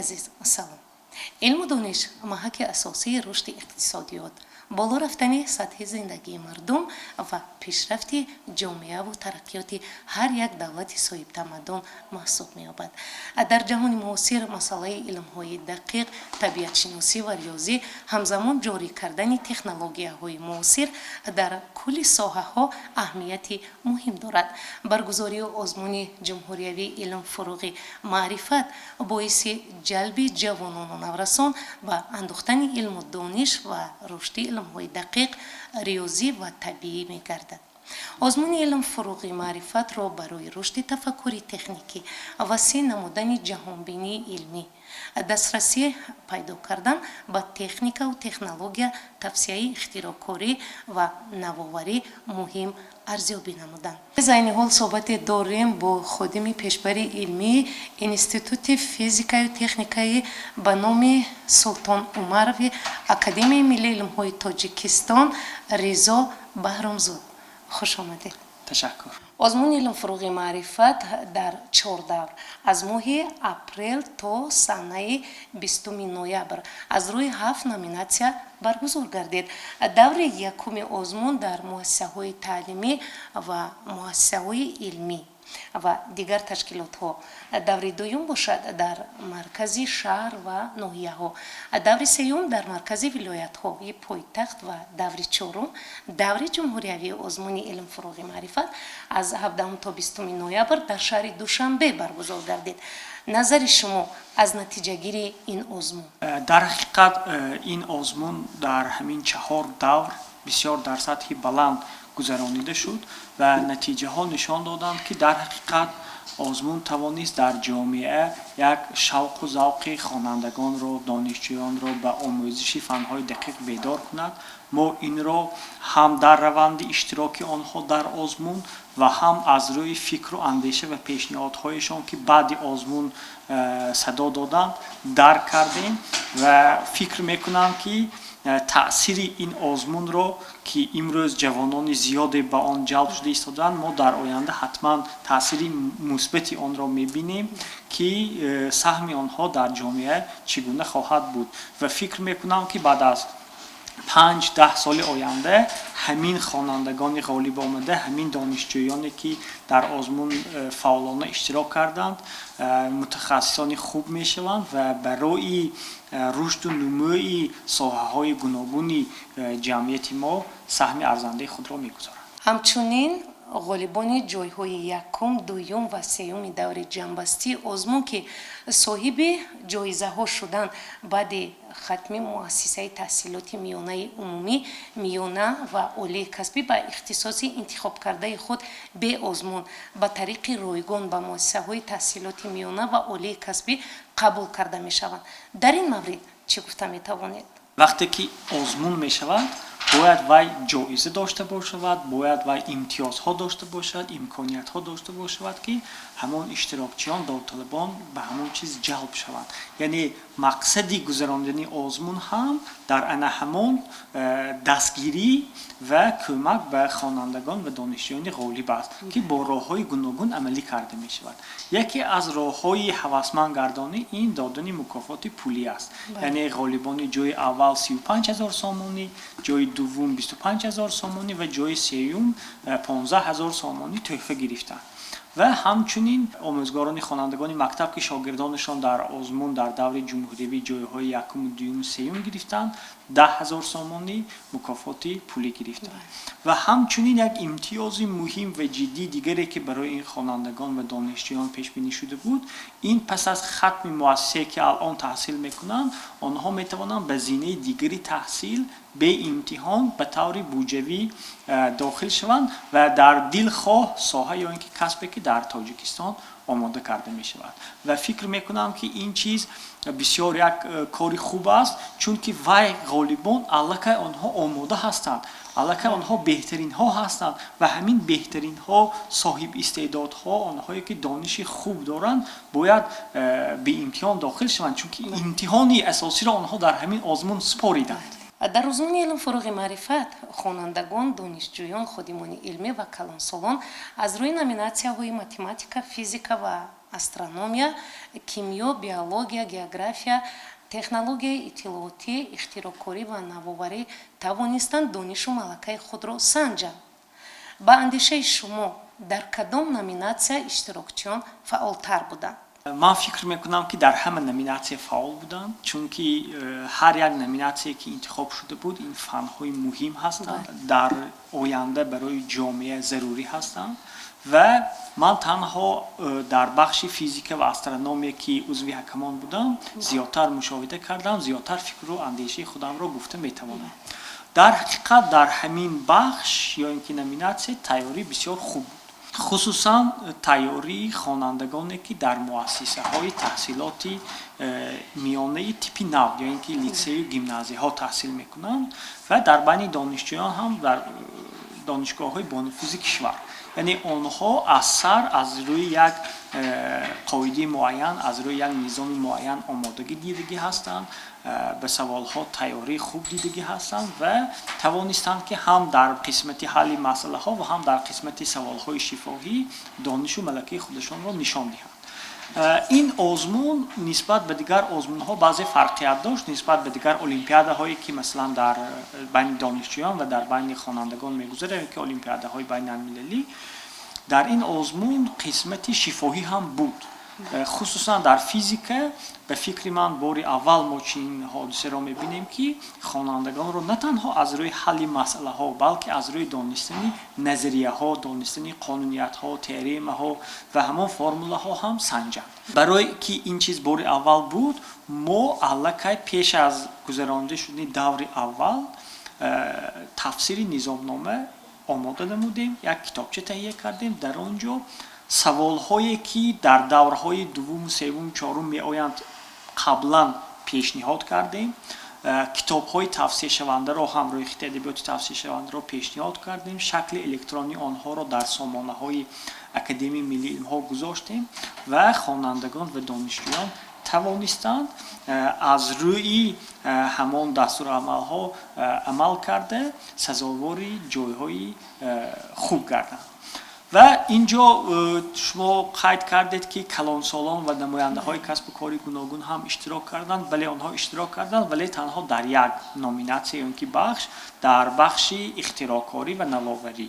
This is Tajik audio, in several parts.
Азиз, салом. Илму дониш маҳаки асосии рушди иқтисодиёт, боло рафтани сатҳи зиндагии мардум ва пешрафти ҷомеаву тараққиёти ҳар як давлати соҳибтамаддун маҳсуб меёбад. Дар ҷаҳони муосир масъалаи илмҳои дақиқ, табиатшиносӣ ва риёзӣ, ҳамзамон ҷорӣ кардани технологияҳои муосир дар кулли соҳаҳо аҳамияти муҳим дорад. Баргузории озмуни ҷумҳуриявии «Илм фурӯғи маърифат» боиси ҷалби ҷавонону наврасон ба андӯхтани илму дониш ва рушди илмҳои дақиқ, риёзӣ ва табиӣ мегардад. Озмуни «Илм фурӯғи маърифатро» барои рушди тафаккури техникӣ, васеъ намудани ҷаҳонбинии илмӣ, дастрасӣ пайдо кардан ба техникаву технология, тавсеаи ихтироъкорӣ ва навоварӣ муҳим арзёбӣ намуданд. Айни ҳол суҳбате дорем бо ходими пешбари илмии Институти физикаю техникаи ба номи Султон Умарови Академияи миллии илмҳои Тоҷикистон Ризо Баҳромзод. Хуш омадед. Ташаккур. Озмуни «Илм фурӯғи маърифат» дар чор давр аз моҳи апрел то санаи 20 ноябр аз рӯи ҳафт номинатсия баргузор гардид. Даври якуми озмун дар муассисаҳои таълимӣ ва муассисаҳои илмӣ ва дигар ташкилотҳо, даври дуюм бошад, дар маркази шаҳр ва ноҳияҳо, даври сеюм дар маркази вилоятҳои пойтахт ва даври чорум, даври ҷумҳуриявии озмуни «Илм фурӯғи маърифат» аз 17 то 20 ноябр дар шаҳри Душанбе баргузор гардид. Назари шумо аз натиҷагирии ин озмун? Дар ҳақиқат, ин озмун дар ҳамин чаҳор давр бисёр дар сатҳи баланд гузаронида шуд ва натиҷаҳо нишон доданд, ки дар ҳақиқат озмун тавонист дар ҷомеа як шавқу завқи хонандагонро, донишҷӯёнро ба омӯзиши фанҳои дақиқ бедор кунад. Мо инро ҳам дар раванди иштироки онҳо дар озмун ва ҳам аз рӯи фикру андеша ва пешниҳодҳояшон, ки баъди озмун садо доданд, дарк кардем ва фикр мекунам, ки таъсири ин озмунро, ки имрӯз ҷавонони зиёде ба он ҷалб шуда истодаанд, мо дар оянда ҳатман таъсири мусбати онро мебинем, ки саҳми онҳо дар ҷомеа чӣ гуна хоҳад буд. Ва фикр мекунам, ки баъд аз 5-10 соли оянда ҳамин хонандагони ғолиб омада, ҳамин донишҷӯёне, ки дар озмун фаъолона иштирок карданд, мутахассисони хуб мешаванд ва барои рушду нумӯи соҳаҳои гуногуни ҷамъияти мо саҳми арзандаи худро мегузоранд. Ҳамчунин ғолибони ҷойҳои якум, дуюм ва сеюми даври ҷамъбастии озмун, ки соҳиби ҷоизаҳо шуданд, баъди хатми муассисаи таҳсилоти миёнаи умумӣ, миёна ва олии касбӣ ба ихтисоси интихобкардаи худ бе озмун ба тариқи ройгон ба муассисаҳои таҳсилоти миёна ва олии касбӣ қабул карда мешаванд. Дар ин маврид чӣ гуфта метавонед? Вақте ки озмун мешавад, бояд вай ҷоиза дошта бошад, бояд вай имтиёзҳо дошта бошад, имкониятҳо дошта бошад, ки ҳамон иштирокчиён, довталабон ба ҳамон чиз ҷалб шаванд. Яъне мақсади гузарондани озмун ҳам дар ана ҳамон дастгирӣ ва кӯмак ба хонандагон ва донишҷӯёни ғолиб аст, ки бо роҳҳои гуногун амалӣ карда мешавад. Яке аз роҳҳои ҳавасманд гардонӣ ин додани мукофоти пулӣ аст. Яъне ғолибони ҷои аввал 35 000 сомонӣ, ҷои дуввум 25 000 сомонӣ ва ҷои сеюм 15 000 сомонӣ тӯҳфа гирифтанд. Ва ҳамчунин омӯзгорони хонандагони мактаб, ки шогирдонашон дар озмун дар даври ҷумҳуриявӣ ҷойҳои якуму дуюму сеюм гирифтанд, 10 000 сомонӣ мукофоти пулӣ гирифтанд. Ва ҳамчунин як имтиёзи муҳим ва ҷиддии дигаре, ки барои ин хонандагон ва донишҷӯён пешбинӣ шуда буд, ин пас аз хатми муассисае, ки алон таҳсил мекунанд, онҳо метавонанд ба зинаи дигари таҳсил бе имтиҳон ба таври буҷавӣ дохил шаванд ва дар дилхоҳ соҳа ё ин ки касбе, ки дар Тоҷикистон омода карда мешавад. Ва фикр мекунам, ки ин чиз бисёр як кори хуб аст, чунки вай ғолибон аллакай онҳо омода ҳастанд, аллакай онҳо беҳтаринҳо ҳастанд ва ҳамин беҳтаринҳо, соҳиб истеъдодҳо, онҳое, ки дониши хуб доранд, бояд беимтиҳон дохил шаванд, чунки имтиҳони асосиро онҳо дар ҳамин озмун супориданд. Дар озмуни «Илм фурӯғи маърифат» хонандагон, донишҷӯён, ходимони илмӣ ва калонсолон аз рӯи номинатсияҳои математика, физика ва астрономия, кимиё, биология, география, технологияи иттилоотӣ, ихтироъкорӣ ва навоварӣ тавонистанд донишу малакаи худро санҷанд. Ба андешаи шумо, дар кадом номинатсия иштирокчиён фаъолтар буданд? Ман фикр мекунам, ки дар ҳама номинатсия фаъол буданд, чунки ҳар як номинатсие, ки интихоб шуда буд, ин фанҳои муҳим ҳастанд, дар оянда барои ҷомеа зарурӣ ҳастанд. Ва ман танҳо дар бахши физика ва астрономия, ки узви ҳакамон будам, зиёдтар мушоҳида кардам, зиёдтар фикру андешаи худамро гуфта метавонам. Дар ҳақиқат, дар ҳамин бахш ё ин ки номинатсия тайёрӣ бисёр хуб буд, хусусан тайёрии хонандагоне, ки дар муассисаҳои таҳсилоти миёнаи типи нав ё ин ки литсею гимназияҳо таҳсил мекунанд ва дар байни донишҷӯён ҳам дар донишгоҳҳои бонуфузи кишвар. Яъне онҳо аз сар, аз рӯи як қоидаи муайян, аз рӯи як низоми муайян омодагӣ дидагӣ ҳастанд, ба саволҳо тайёрии хуб дидагӣ ҳастанд ва тавонистанд, ки ҳам дар қисмати ҳалли масъалаҳо ва ҳам дар қисмати саволҳои шифоҳӣ донишу малакаи худашонро нишон диҳанд. Ин озмун нисбат ба дигар озмунҳо баъзе фарқият дошт, нисбат ба дигар олимпиадаҳое, ки масалан дар байни донишҷӯён ва дар байни хонандагон мегузарад, ки олимпиадаҳои байналмилалӣ. Дар ин озмун қисмати шифоҳӣ ҳам буд, хусусан дар физика. Ба фикри ман, бори аввал мо чунин ҳодисаро мебинем, ки хонандагонро на танҳо аз рӯи ҳалли масъалаҳо, балки аз рӯи донистани назарияҳо, донистани қонуниятҳо, теоремаҳо ва ҳамон формулаҳо ҳам санҷанд. Барое ки ин чиз бори аввал буд, мо аллакай пеш аз гузаронида шудани даври аввал тафсири низомнома омода намудем, як китобча таҳия кардем. Дар он ҷо саволҳое, ки дар даврҳои дуввуму севуму чорум меоянд, қаблан пешниҳод кардем. Китобҳои тавсияшавандаро ҳам, рӯйхати адабиёти тавсияшавандаро пешниҳод кардем, шакли электронии онҳоро дар сомонаҳои Академияи миллии илмҳо гузоштем ва хонандагон ва донишҷӯён тавонистанд аз рӯи ҳамон дастурамалҳо амал карда, сазовори ҷойҳои хуб гарданд. Ва ин ҷо шумо қайд кардед, ки калонсолон ва намояндаҳои касбу кори гуногун ҳам иштирок карданд. Бале, онҳо иштирок карданд, вале танҳо дар як номинатсия ё ин ки бахш, дар бахши ихтироъкорӣ ва навоварӣ.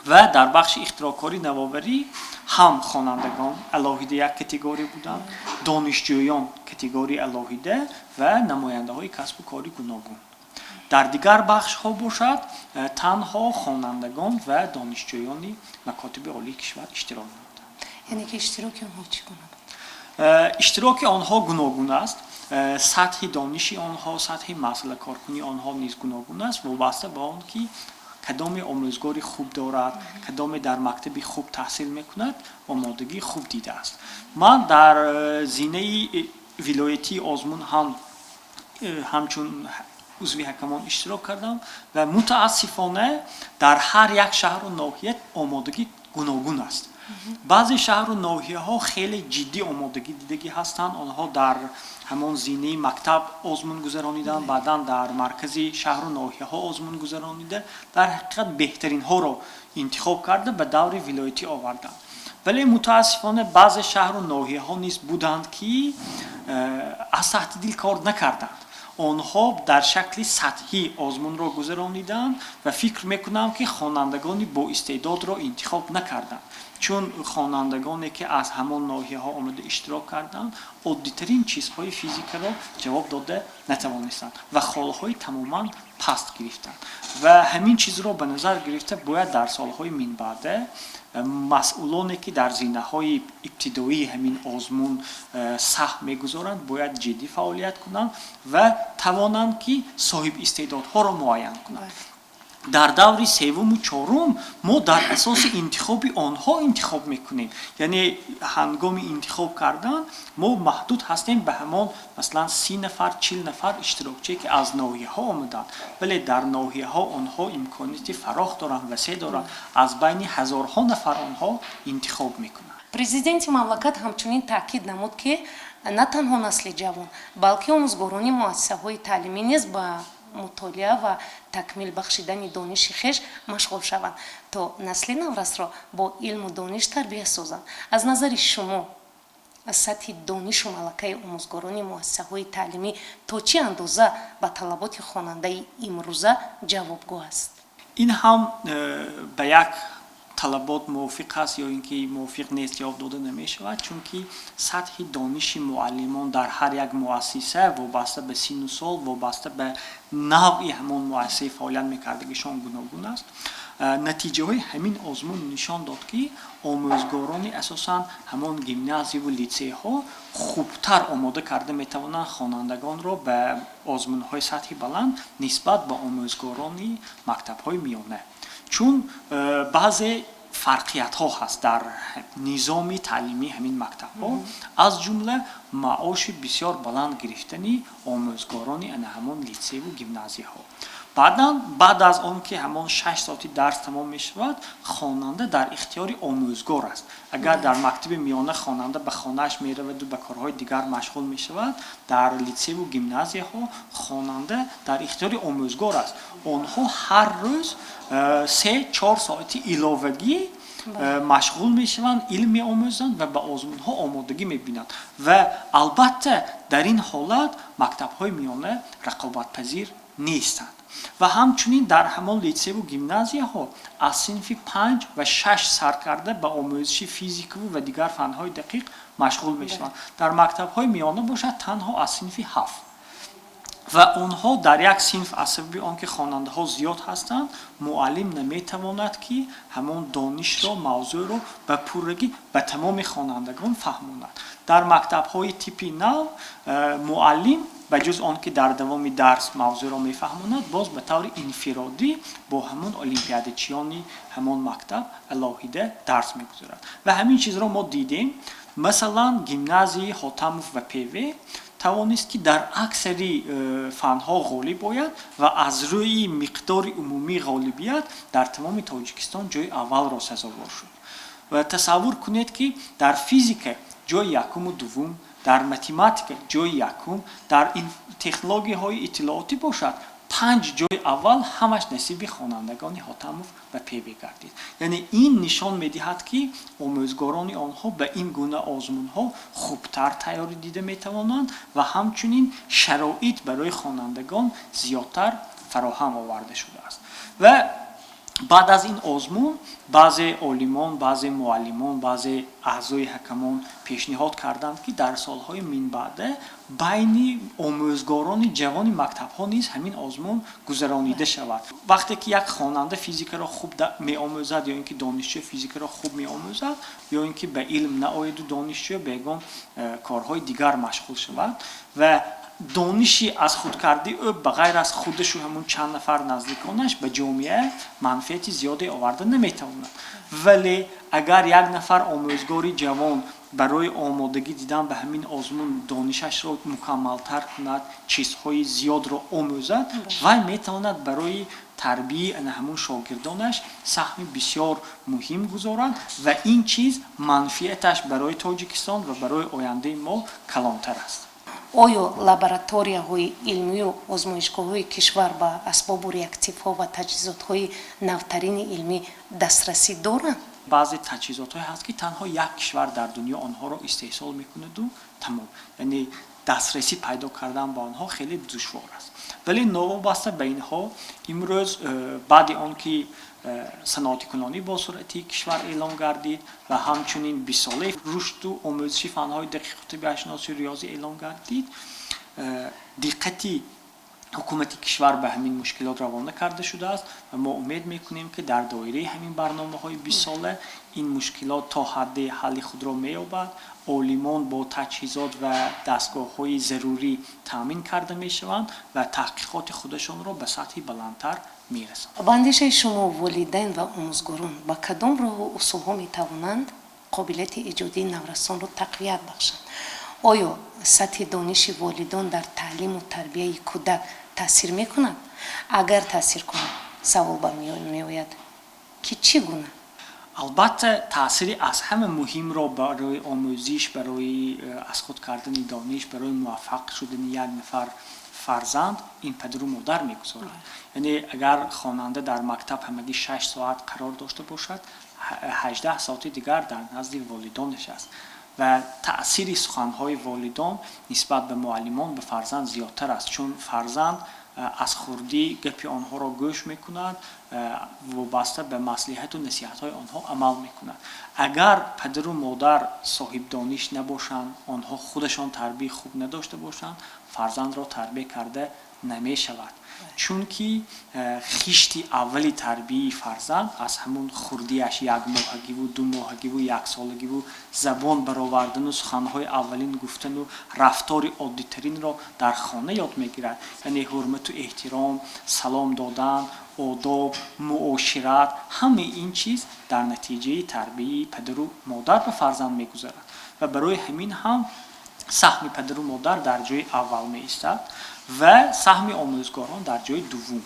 Ва дар бахши ихтироъкорӣ, навоварӣ ҳам хонандагон алоҳида як категория буданд, донишҷӯён категорияи алоҳида ва намояндаҳои касбу кори гуногун. Дар дигар бахшҳо бошад, танҳо хонандагон ва донишҷӯёни макотиби олии кишвар иштирок намуданд. Яъне ки иштироки онҳо чӣ гуна буд? Иштироки онҳо гуногун аст. Сатҳи дониши онҳо, сатҳи масъалакоркунии онҳо низ гуногун аст, вобаста ба он ки кадоме омӯзгори хуб дорад, кадоме дар мактаби хуб таҳсил мекунад, омодагии хуб дидааст. Ман дар зинаи вилоятии озмун ҳам ҳамчун узви ҳакамон иштирок кардам ва мутаассифона дар ҳар як шаҳру ноҳия омодагӣ гуногун аст. Баъзе шаҳру ноҳияҳо хеле ҷиддӣ омодагӣ дидагӣ ҳастанд. Онҳо дар ҳамон зинаи мактаб озмун гузарониданд, баъдан дар маркази шаҳру ноҳияҳо озмун гузаронида, дар ҳақиқат беҳтаринҳоро интихоб карда, ба даври вилоятӣ оварданд. Вале мутаассифона баъзе шаҳру ноҳияҳо низ буданд, ки аз таҳти дил кор накарданд. Онҳо дар шакли сатҳӣ озмунро гузарониданд ва фикр мекунам, ки хонандагони боистеъдодро интихоб накарданд, чун хонандагоне, ки аз ҳамон ноҳияҳо омада иштирок карданд, оддитарин чизҳои физикаро ҷавоб дода натавонистанд ва холҳои тамоман паст гирифтанд. Ва ҳамин чизро ба назар гирифта, бояд дар солҳои минбаъда масъулоне, ки дар зинаҳои ибтидоии ҳамин озмун саҳм мегузоранд, бояд ҷиддӣ фаъолият кунанд ва тавонанд, ки соҳибистеъдодҳоро муайян кунанд. Дар даври севуму чорум мо дар асоси интихоби онҳо интихоб мекунем. Яъне ҳангоми интихоб кардан мо маҳдуд ҳастем ба ҳамон, масалан, 30 нафар, 40 нафар иштирокчие, ки аз ноҳияҳо омаданд. Вале дар ноҳияҳо онҳо имконияти фарох доранд, васеъ доранд, аз байни ҳазорҳо нафар онҳо интихоб мекунанд. Президенти мамлакат ҳамчунин таъкид намуд, ки на танҳо насли ҷавон, балки омӯзгорони муассисаҳои таълимӣ низ ба Мутолиа ва такмил бахшидани дониши хеш машғул шаванд, то насли наврасро бо илму дониш тарбия созанд. Аз назари шумо, сатҳи донишу малакаи омӯзгорони муассисаҳои таълимӣ то чӣ андоза ба талаботи хонандаи имрӯза ҷавобгӯ аст? Ин ҳам ба як талабот мувофиқ аст ё ин ки мувофиқ нест ҷавоб дода намешавад, чунки сатҳи дониши муаллимон дар ҳар як муассиса вобаста ба синну сол, вобаста ба навъи ҳамон муассисаи фаъолият мекардагишон гуногун аст. Натиҷаҳои ҳамин озмун нишон дод, ки омӯзгорони асосан ҳамон гимназияву литсейҳо хубтар омода карда метавонанд хонандагонро ба озмунҳои сатҳи баланд нисбат ба омӯзгорони мактабҳои миёна, чун баъзе фарқиятҳо ҳаст дар низоми таълимии ҳамин мактабҳо, аз ҷумла маоши бисёр баланд гирифтани омӯзгорони ана ҳамон литсейву гимназияҳо. Баъдан, баъд аз он ки ҳамон 6 соати дарс тамом мешавад, хонанда дар ихтиёри омӯзгор аст. Агар дар мактаби миёна хонанда ба хонааш мераваду ба корҳои дигар машғул мешавад, дар литсейву гимназияҳо хонанда дар ихтиёри омӯзгор аст. Онҳо ҳар рӯз 3-4 соати иловагӣ машғул мешаванд, илм меомӯзанд ва ба озмунҳо омодагӣ мебинанд ва албатта дар ин ҳолат мактабҳои миёна рақобатпазир нестанд. Ва ҳамчунин дар ҳамон литсейву гимназияҳо аз синфи панҷ ва шаш сар карда ба омӯзиши физикаву ва дигар фанҳои дақиқ машғул мешаванд. Дар мактабҳои миёна бошад, танҳо аз синфи ҳафт. Ва онҳо дар як синф, аз сабаби он ки хонандаҳо зиёд ҳастанд, муаллим наметавонад, ки ҳамон донишро, мавзӯъро ба пуррагӣ ба тамоми хонандагон фаҳмонад. Дар мактабҳои типи нав муаллим ба ҷуз он ки дар давоми дарс мавзӯъро мефаҳмонад, боз ба таври инфиродӣ бо ҳамон олимпиадачиёни ҳамон мактаб алоҳида дарс мегузорад. Ва ҳамин чизро мо дидем. Масалан, гимназияи Хотамов ва ПВ тавонист, ки дар аксари фанҳо ғолиб ояд ва аз рӯи миқдори умумии ғолибият дар тамоми Тоҷикистон ҷои аввалро сазовор шуд. Ва тасаввур кунед, ки дар физика ҷои якуму дуввум, дар математика ҷои якум, дар технологияҳои иттилоотӣ бошад, панҷ ҷои аввал ҳамаш насиби хонандагони Хотамов ва ПВ гардид. Яъне ин нишон медиҳад, ки омӯзгорони онҳо ба ин гуна озмунҳо хубтар тайёрӣ дида метавонанд ва ҳамчунин шароит барои хонандагон зиёдтар фароҳам оварда шудааст. Ва баъд аз ин озмун баъзе олимон, баъзе муаллимон, баъзе аъзои ҳакамон пешниҳод карданд, ки дар солҳои минбаъда байни омӯзгорони ҷавони мактабҳо низ ҳамин озмун гузаронида шавад. Вақте ки як хонанда физикаро хуб меомӯзад ё ин ки донишҷӯ физикаро хуб меомӯзад, ё ин ки ба илм наояду донишҷӯ ба ягон корҳои дигар машғул шавад ва дониши аз худкардии ӯ ба ғайр аз худашу ҳамун чанд нафар наздиконаш ба ҷомеа манфиати зиёде оварда наметавонад. Вале агар як нафар омӯзгори ҷавон барои омодагӣ дидан ба ҳамин озмун донишашро мукаммалтар кунад, чизҳои зиёдро омӯзад, вай метавонад барои тарбияи ана ҳамун шогирдонаш саҳми бисёр муҳим гузорад ва ин чиз манфиаташ барои Тоҷикистон ва барои ояндаи мо калонтар аст. Оё лабораторияҳои илмию озмоишгоҳҳои кишвар ба асбобу реактивҳо ва таҷҳизотҳои навтарини илмӣ дастрасӣ доранд? Баъзе таҷҳизотҳое ҳаст, ки танҳо як кишвар дар дунё онҳоро истеҳсол мекунаду тамом, яъне дастрасӣ пайдо кардан ба онҳо хеле душвор аст. Вале новобаста ба инҳо, имрӯз баъди он ки саноатикунонӣ бо суръати кишвар эълон гардид ва ҳамчунин 20-солаи рушду омӯзиши фанҳои дақиқу табиатшиносию риёзӣ эълон гардид, диққати ҳукумати кишвар ба ҳамин мушкилот равона карда шудааст ва мо умед мекунем, ки дар доираи ҳамин барномаҳои 20-сола ин мушкилот то ҳадде ҳалли худро меёбад, олимон бо таҷҳизот ва дастгоҳҳои зарурӣ таъмин карда мешаванд ва таҳқиқоти худашонро ба сатҳи баландтар мерасонанд. Ба андешаи шумо, волидайн ва омӯзгорон ба кадом роҳу усулҳо метавонанд қобилияти эҷодии наврасонро тақвият бахшанд? Оё сатҳи дониши волидон дар таълиму тарбияи кӯдак таъсир мекунад? Агар таъсир кунад, савол ба миён меояд, ки чӣ гуна? Албатта, таъсири аз ҳама муҳимро барои омӯзиш, барои аз худ кардани дониш, барои муваффақ шудани як нафар Фарзанд ин падару модар мегузорад. Яъне агар хонанда дар мактаб ҳамагӣ 6 соат қарор дошта бошад, 18 соати дигар дар назди волидонаш аст ва таъсири суханҳои волидон нисбат ба муаллимон ба фарзанд зиёдтар аст, чун фарзанд аз хурдӣ гапи онҳоро гӯш мекунад, вобаста ба маслиҳату насиҳатҳои онҳо амал мекунад. Агар падару модар соҳибдониш набошанд, онҳо худашон тарбияи хуб надошта бошанд, фарзандро тарбия карда намешавад, чунки хишти аввали тарбияи фарзанд аз ҳамун хурдиаш, якмоҳагиву, 2 моҳагиву, яксолагиву, забон баровардану суханҳои аввалин гуфтану рафтори оддитаринро дар хона ёд мегирад. Яъне ҳурмату эҳтиром, салом додан, одоб, муошират, ҳамаи ин чиз дар натиҷаи тарбияи падару модар ба фарзанд мегузарад. Ва барои ҳамин ҳам саҳми падару модар дар ҷои аввал меистад ва саҳми омӯзгорон дар ҷои дуввум.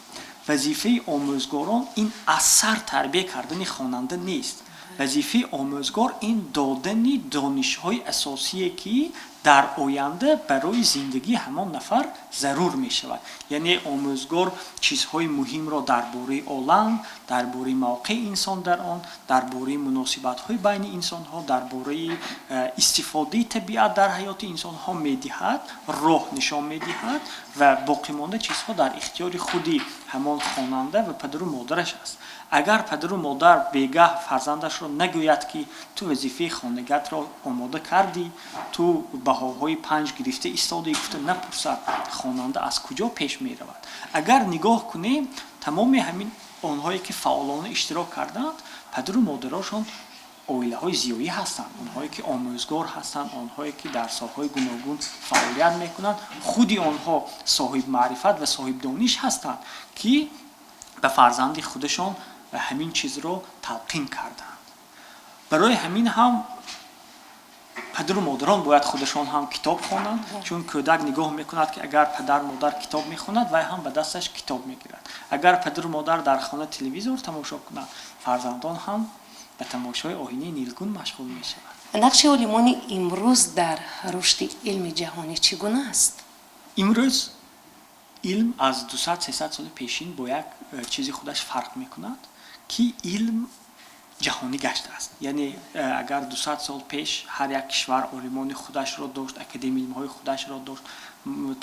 Вазифаи омӯзгорон ин аз сар тарбия кардани хонанда нест. Вазифаи омӯзгор ин додани донишҳои асосие, ки дар оянда барои зиндагии ҳамон нафар зарур мешавад. Яъне омӯзгор чизҳои муҳимро дар бораи олам, дар бораи мавқеи инсон дар он, дар бораи муносибатҳои байни инсонҳо, дар бораи истифодаи табиат дар ҳаёти инсонҳо медиҳад, роҳ нишон медиҳад ва боқимонда чизҳо дар ихтиёри худи ҳамон хонанда ва падару модараш аст. Агар падару модар бегаҳ фарзандашро нагӯяд, ки ту вазифаи хонагиатро омода кардӣ, ту баҳоҳои 5 гирифта истодаӣ, гуфта напурсад, хонанда аз куҷо пеш меравад? Агар нигоҳ кунем, тамоми ҳамин онҳое, ки фаъолона иштирок карданд, падару модарошон оилаҳои зиёӣ ҳастанд, онҳое ки омӯзгор ҳастанд, онҳое ки дар соҳаҳои гуногун фаъолият мекунанд, худи онҳо соҳибмаърифат ва соҳибдониш ҳастанд, ки ба фарзанди худашон ҳамин чизро талқин карданд. Барои ҳамин ҳам падару модарон бояд худашон ҳам китоб хонанд, чун кӯдак нигоҳ мекунад, ки агар падар модар китоб мехонад, вай ҳам ба дасташ китоб мегирад. Агар падару модар дар хона телевизор тамошо кунанд, фарзандон ҳам ба тамошои оинаи нилгун машғул мешавад. Нақши олимони имрӯз дар рушди илми ҷаҳонӣ чӣ гуна аст? Имрӯз илм аз 200-300 соли пешин бо як чизи худаш фарқ мекунад, ки илм ҷаҳонӣ гаштааст. Яъне агар 200 сол пеш ҳар як кишвар олимони худашро дошт, академияи илмҳои худашро дошт,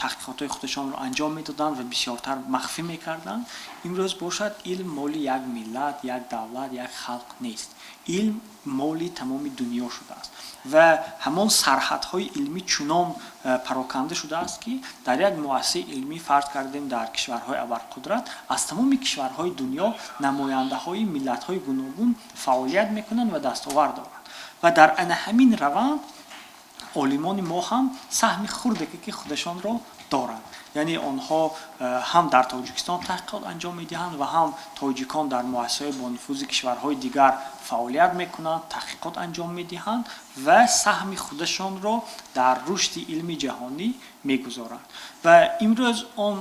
таҳқиқотҳои худашонро анҷом медоданд ва бисёртар махфӣ мекарданд, имрӯз бошад, илм моли як миллат, як давлат, як халқ нест, илм моли тамоми дунё шудааст ва ҳамон сарҳадҳои илмӣ чунон пароканда шудааст, ки дар як муассисаи илмӣ, фарз кардем, дар кишварҳои абарқудрат, аз тамоми кишварҳои дунё намояндаҳои миллатҳои гуногун фаъолият мекунанд ва дастовард доранд. Ва дар ана ҳамин раванд олимони мо ҳам саҳми хурдаке ки худашонро доранд. Яъне онҳо ҳам дар Тоҷикистон таҳқиқот анҷом медиҳанд ва ҳам тоҷикон дар муассисаҳои бонуфузи кишварҳои дигар фаъолият мекунанд, таҳқиқот анҷом медиҳанд ва саҳми худашонро дар рушди илми ҷаҳонӣ мегузоранд. Ва имрӯз он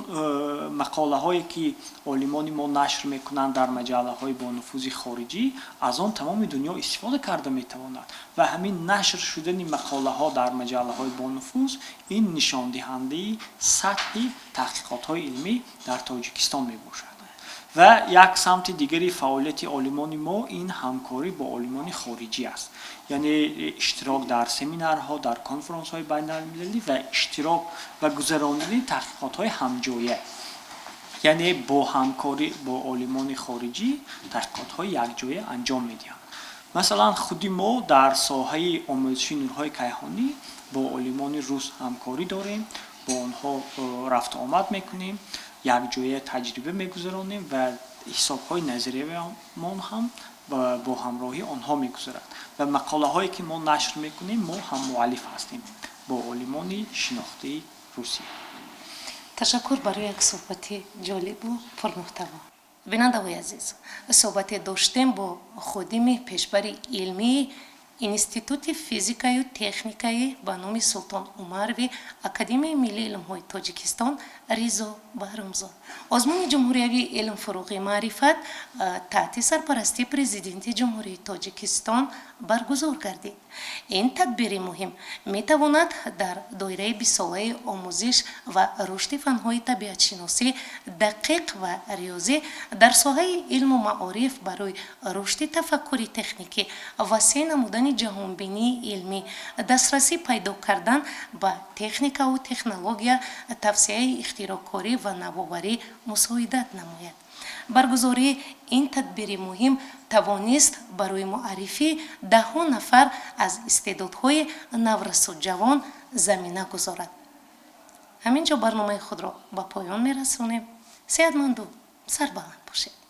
мақолаҳое, ки олимони мо нашр мекунанд дар маҷаллаҳои бонуфузи хориҷӣ, аз он тамоми дунё истифода карда метавонад. Ва ҳамин нашр шудани мақолаҳо дар маҷаллаҳои бонуфуз ин нишондиҳандаи сатҳи таҳқиқотҳои илмӣ дар Тоҷикистон мебошад. Ва як самти дигари фаъолияти олимони мо ин ҳамкорӣ бо олимони хориҷӣ аст, яъне иштирок дар семинарҳо, дар конфронсҳои байналмилалӣ ва иштирок ва гузаронидани таҳқиқотҳои ҳамҷоя, яъне бо ҳамкорӣ бо олимони хориҷӣ таҳқиқотҳои якҷоя анҷом медиҳанд. Масалан, худи мо дар соҳаи омӯзиши нурҳои кайҳонӣ бо олимони рус ҳамкорӣ дорем, бо онҳо рафтуомад мекунем, якҷоя таҷриба мегузаронем ва ҳисобҳои назариявиамон ҳам бо ҳамроҳии онҳо мегузарад. Ва мақолаҳое, ки мо нашр мекунем, мо ҳаммуаллиф ҳастем бо олимони шинохтаи Русия. Ташаккур барои як суҳбати ҷолибу пурмуҳтаво. Бинандаҳои азиз, суҳбате доштем бо ходими пешбари илмии Институти физикаю техникаи ба номи Султон Умарови Академияи миллии илмҳои Тоҷикистон Ризо Баҳромзод. Озмуни ҷумҳуриявии «Илм фурӯғи маърифат» таҳти сарпарастии Президенти Ҷумҳурии Тоҷикистон баргузор гардид. Ин тадбири муҳим метавонад дар доираи бистсолаи омӯзиш ва рушди фанҳои табиатшиносӣ, дақиқ ва риёзӣ дар соҳаи илму маориф барои рушди тафаккури техникӣ, васеъ намудани ҷаҳонбинии илмӣ, дастрасӣ пайдо кардан ба техникаву технология, тавсеаи ихтироъкорӣ ва навоварӣ мусоидат намояд. Баргузории ин тадбири муҳим тавонист барои муаррифии даҳҳо нафар аз истеъдодҳои наврасу ҷавон замина гузорад. Ҳамин ҷо барномаи худро ба поён мерасонем. Сеҳатманду сарбаланд бошед.